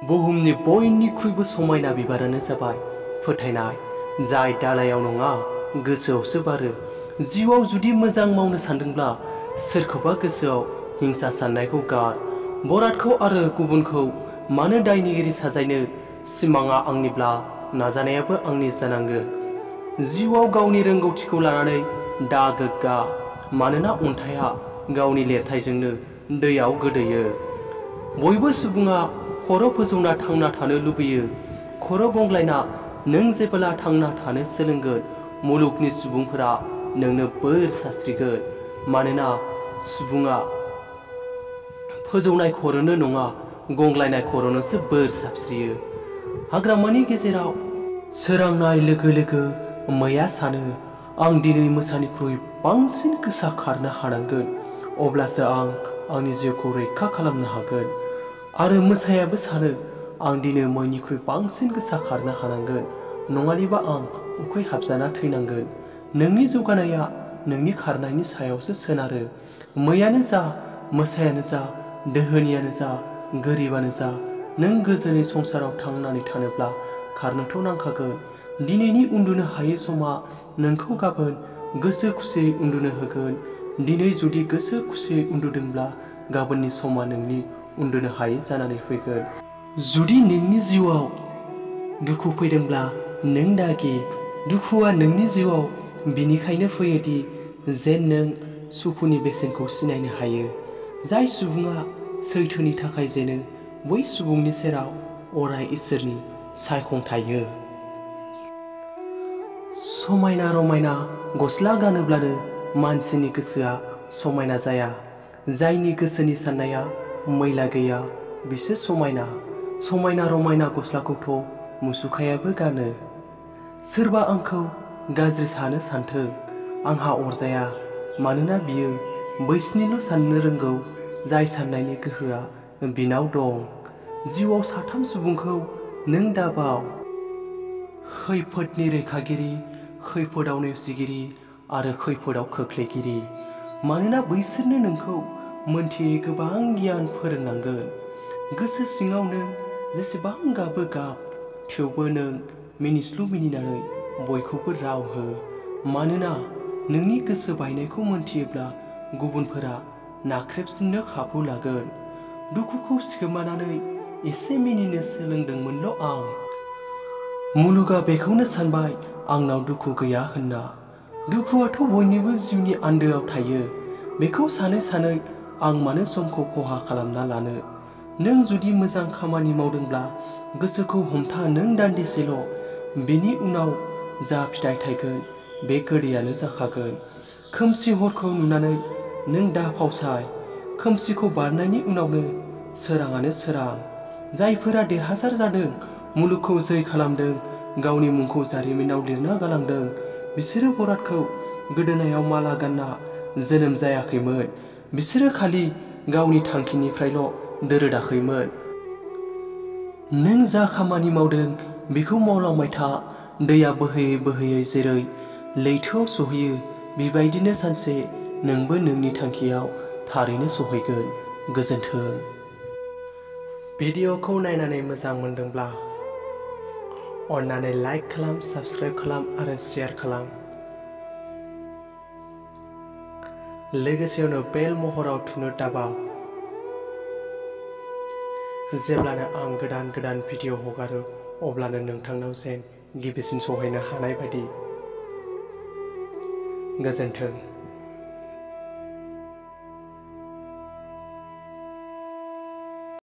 बुहुमनि बयनिख्रुइबो समायना बिबारानो जाबाय फोथायनाय, जाय दालायाव नङा गोसोआवसो बारो। जिउआव जुदि मोजां मावनो सानदोंब्ला सोरखौबा गोसोआव हिंसा साननायखौ गार। बरादखौ आरो गुबुनखौ मानो दायनिगिरि साजायनो? सिमाङा आंनिब्ला नाजानायाबो आंनि जानांगोन। जिउआव गावनि रोंगौथिखौ लानानै दा गोग्गा, मानोना अन्थाइआ गावनि लिरथायजोंनो दैयाव गोदोयो। बयबो सुबुङा खर' फोजौना थांना थानो लुबैयो। खर' गंग्लायना नों जेब्ला थांना थानो सोलोंगोन, मुलुगनि सुबुंफोरा नोंनो बोर सारस्रिगोन। मानोना सुबुङा फोजौनाय खर'नो नङा, गंग्लायनाय खर'नोसो बोर सारस्रियो। हाग्रामानि गेजेराव सोरांनाय लोगो लोगो मैया सानो, आं दिनै मोसानिख्रुइ बांसिन गोसा खारनो हानांगोन, अब्लासो आं आंनि जिउखौ रैखा खालामनो हागोन। आरो मोसायाबो सानो, आं दिनै मैनिख्रुइ बांसिन गोसा खारनो हानांगोन, नङालिबा आं उखैहाबजाना थैनांगोन। नोंनि जौगानाया नोंनि खारनायनि सायावसो सोनारो। मैयानो जा, मोसायानो जा, दोहोनियानो जा, गोरिबानो जा, नों गोजोनै संसाराव थांनानै थानोब्ला खारनोथ' नांखागोन। दिनैनि उन्दुनो हायै समा नोंखौ गाबोन गोसो खुसियै उन्दुनो होगोन। दिनै जुदि गोसो खुसियै उन्दुदोंब्ला गाबोननि समा नोंनि उन्दुनो हायै जानानै फैगोन। जुदि नोंनि जिउआव दुखु फैदोंब्ला नों दागि। दुखुआ नोंनि जिउआव बिनिखायनो फैयोदि जेन नों सुखुनि बेसेनखौ सिनायनो हायो। जाय सुबुङा सैथोनि थाखाय जेनो, बै सुबुंनि सेराव अराय इसोरनि सायखं थायो। समायना रमायना गस्ला गानोब्लानो मानसिनि गोसोआ समायना जाया। जायनि गोसोनि साननाया मैला गैया बिसो समायना। समायना रमायना गस्लाखौथ' मुसुखायाबो गानो। सोरबा आंखौ गाज्रि सानो सानथों, आंहा अरजाया। मानोना बियो बैसोनिल' साननो रोंगौ जाय साननायनि गोहोआ बिनाव दं। जिउआव साथाम सुबुंखौ नों दाबाव, खैफोदनि रैखागिरि, खैफोदाव नेवसिगिरि आरो खैफोदाव खोख्लैगिरि। मानोना बैसोरनो नोंखौ मोनथियै गोबां गियान फोरोंनांगोन। गोसो सिङाव नों जेसेबां गाबो गाब, थेवबो नों मिनिस्लु मिनिनानै बयखौबो राव हो। मानोना नोंनि गोसो बायनायखौ मोनथियोब्ला गुबुनफोरा नाख्रेबसिननो खाबु लागोन। दुखुखौ सिखोमानानै एसे मिनिनो सोलोंदोंमोनल' आं। मुलुगा बेखौनो सानबाय आंनाव दुखु गैया होनना। दुखुआथ' बयनिबो जिउनि आन्दोआव थायो। बेखौ सानै सानै आं मानो समखौ खहा खालामना लानो? नों जुदि मोजां खामानि मावदोंब्ला गोसोखौ हमथा नों दान्दिसेल'। बेनि उनाव जा फिथाइ थायगोन बे गोदैयानो जाखागोन। खोमसि हरखौ नुनानै नों दा फावसाय। खोमसिखौ बारनायनि उनावनो सोराङानो सोरां। जायफोरा देरहासार जादों, मुलुगखौ जै खालामदों, गावनि मुंखौ जारिमिनाव लिरना गालांदों, बिसोरो बरादखौ गोदोनायाव माला गानना जोनोम जायाखैमोन। बिसोरो खालि गावनि थांखिनिफ्रायल' दोरोदाखैमोन। नों जा खामानि मावदों बेखौ मावलांबाय था। दैया बोहैयै बोहैयै जेरै लैथोआव सौहैयो, बेबायदिनो सानसे नोंबो नोंनि थांखियाव थारैनो सौहैगोन। गोजोन्थों। भिडिअ'खौ नायनानै मोजां मोनदोंब्ला अन्नानै लाइक खालाम, साबस्क्राइब खालाम आरो शेयार खालाम। लोगोसेयावनो बेल महराव थुनो दाबाव। जेब्लानो आं गोदान गोदान भिडिअ' हगारो अब्लानो नोंथांनाव जेन गिबिसिन सौहैनो हानाय बायदि। गोजोन्थों।